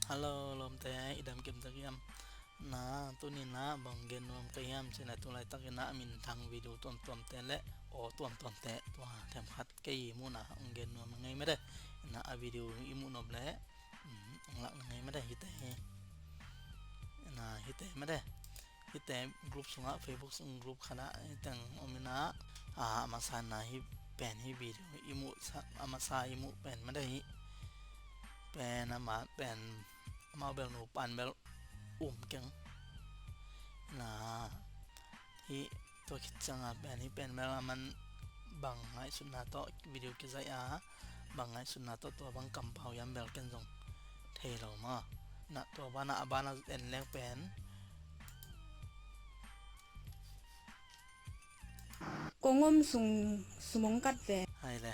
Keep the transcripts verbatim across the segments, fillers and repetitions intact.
Hello lawmte, i dam kemtak hiam? Na, tuni na bang gen nuam ka hiam cih leh, tu laitakin na a minthang video tuamtuamte le aw tuamtuamte tua themkhat kei muhna hong gen nuam ngei mede. Na a video i muh nop leh hong lak na ngei mede hite hi. Na hite mede. Hite group sungah, Facebook sung group khatah hiteng om ina, a masa na hi pen hi video i muh sa, a masa i muh pen mede hi. Pen ama pen amau bel nu pan bel um keng. Na hi tua khit cianga pen hi pen bel aman bang ngaihsutna tawh video kizaih a, bang ngaihsutna tawh tua bang kampau hiam bel ken zong thei lo maw. Na tua bana a bana en leng pen kong om sung sumong kat ve. Hai le.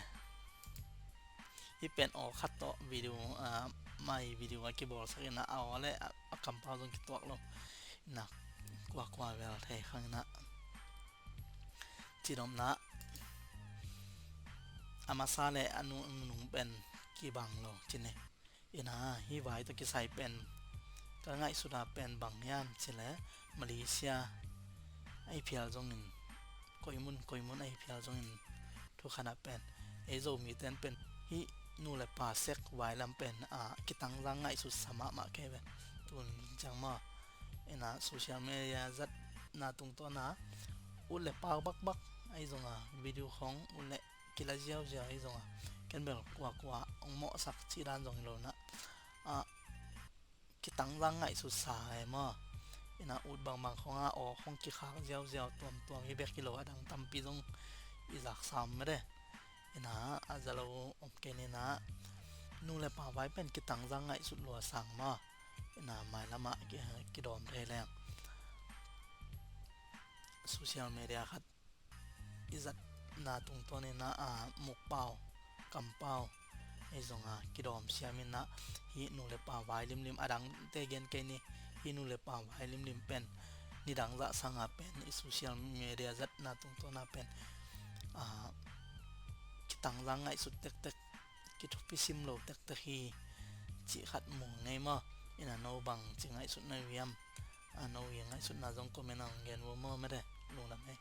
Hi pen aw khat tawh video, a, mai video a kibawlsak ina a aw le a, a kampau zong kituak lo. Na kuakua vel thei khang ina. Cinomna a masa le a nu nung pen kibang lo cine. Ina hi vai tawh kisai pen ka ngaihsuta pen bang hiam cih leh Malaysia ahi phial zongin, koimun koimun ahi phial zongin, thukhana pen ei Zomite in pen hi nu le pa sek vai lam pen a kitangzang ngaihsut sa mahmah kei ve. Tun ciang maw, ina social media zatna tungtawna ut le pau bakbak ahi zonga video khong ut le kila ziauziau ahi zonga ken bel kuakua hong mawhsak cih dan zong hi lo na, a, kitangzang ngaihsut sa e maw. Ina ut bangbang khonga aw khong kikhak ziauziau tuamtuam hi bek hi lo, a dang tampi zong i zaksa om mede. Ina a za lo om kei nina nu le pa vai pen kitangzang ngaihsut lua sang maw. Ina mailamah ki, kidawm thei leng social media khat i zatna tungtawn ina a mukpau kampau ei zonga kidawm siam ina hi nu le pa vai limlim, a dangte gen kei ni, hi nu le pa vai limlim pen nidang zah sanga pen i social media zatna tungtawna pen a kitangzang ngaihsut tektek, kithupi sim lo tektek hi cih khat mu ngei maw. Ina no bang ci ngaihsutna uh hiam? A no i ngaihsutna zong comment a hong gen uh maw mede. Lungdam ei.